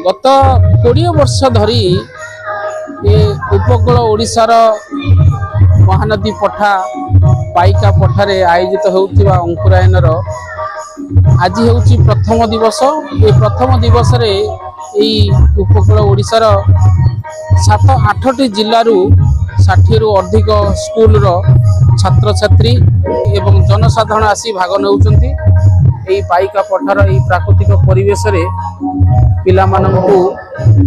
ଗତ 20 ବର୍ଷ ଧରି ଏ ଉପକୂଳ ଓଡ଼ିଶାର ମହାନଦୀ ପଠା, ପାଇକା ପଠାରେ ଆୟୋଜିତ ହେଉଥିବା ଅଙ୍କୁରାୟନର ଆଜି ହେଉଛି ପ୍ରଥମ ଦିବସ। ଏ ପ୍ରଥମ ଦିବସରେ ଏଇ ଉପକୂଳ ଓଡ଼ିଶାର 7-8ଟି ଜିଲ୍ଲାରୁ 60ରୁ ଅଧିକ ସ୍କୁଲର ଛାତ୍ରଛାତ୍ରୀ ଏବଂ ଜନସାଧାରଣ ଆସି ଭାଗ ନେଉଛନ୍ତି। ଏଇ ପାଇକା ପଠାର ଏଇ ପ୍ରାକୃତିକ ପରିବେଶରେ ପିଲାମାନଙ୍କୁ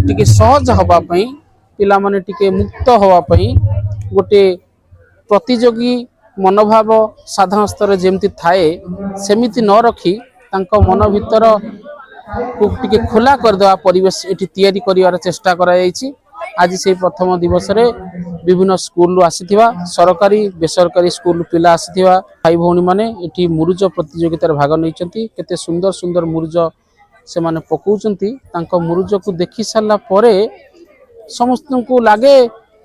ଟିକେ ସହଜ ହେବା ପାଇଁ, ପିଲାମାନେ ଟିକେ ମୁକ୍ତ ହେବା ପାଇଁ, ଗୋଟେ ପ୍ରତିଯୋଗୀ ମନୋଭାବ ସାଧାରଣ ସ୍ତରରେ ଯେମିତି ଥାଏ, ସେମିତି ନ ରଖି ତାଙ୍କ ମନ ଭିତରକୁ ଟିକେ ଖୋଲା କରିଦେବା ପରିବେଶ ଏଠି ତିଆରି କରିବାର ଚେଷ୍ଟା କରାଯାଇଛି। ଆଜି ସେଇ ପ୍ରଥମ ଦିବସରେ ବିଭିନ୍ନ ସ୍କୁଲରୁ ଆସିଥିବା, ସରକାରୀ ବେସରକାରୀ ସ୍କୁଲ ପିଲା ଆସିଥିବା ଭାଇ ଭଉଣୀମାନେ ଏଠି ମୁରୁଜ ପ୍ରତିଯୋଗିତାରେ ଭାଗ ନେଇଛନ୍ତି। କେତେ ସୁନ୍ଦର ସୁନ୍ଦର ମୁରୁଜ ସେମାନେ ପକାଉଛନ୍ତି। ତାଙ୍କ ମୁରୁଜକୁ ଦେଖି ସାରିଲା ପରେ ସମସ୍ତଙ୍କୁ ଲାଗେ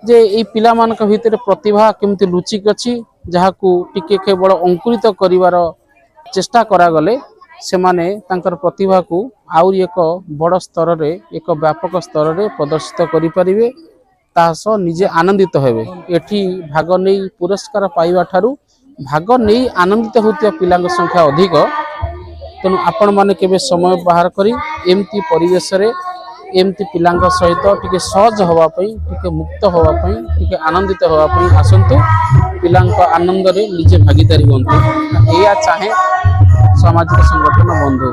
ଯେ ଏଇ ପିଲାମାନଙ୍କ ଭିତରେ ପ୍ରତିଭା କେମିତି ଲୁଚିକି ଅଛି, ଯାହାକୁ ଟିକେ କେବଳ ଅଙ୍କୁରିତ କରିବାର ଚେଷ୍ଟା କରାଗଲେ ସେମାନେ ତାଙ୍କର ପ୍ରତିଭାକୁ ଆହୁରି ଏକ ବଡ଼ ସ୍ତରରେ, ଏକ ବ୍ୟାପକ ସ୍ତରରେ ପ୍ରଦର୍ଶିତ କରିପାରିବେ, ତା ସହ ନିଜେ ଆନନ୍ଦିତ ହେବେ। ଏଠି ଭାଗ ନେଇ ପୁରସ୍କାର ପାଇବା ଠାରୁ ଭାଗ ନେଇ ଆନନ୍ଦିତ ହେଉଥିବା ପିଲାଙ୍କ ସଂଖ୍ୟା ଅଧିକ। ତେଣୁ ଆପଣମାନେ କେବେ ସମୟ ବାହାର କରି ଏମିତି ପରିବେଶରେ ଏମିତି ପିଲାଙ୍କ ସହିତ ଟିକେ ସହଜ ହେବା ପାଇଁ, ଟିକେ ମୁକ୍ତ ହେବା ପାଇଁ, ଟିକେ ଆନନ୍ଦିତ ହେବା ପାଇଁ ଆସନ୍ତୁ। ପିଲାଙ୍କ ଆନନ୍ଦରେ ନିଜେ ଭାଗିଦାରୀ ହୁଅନ୍ତୁ, ଏଇଆ ଚାହେଁ ସାମାଜିକ ସଂଗଠନ ବନ୍ଧୁ।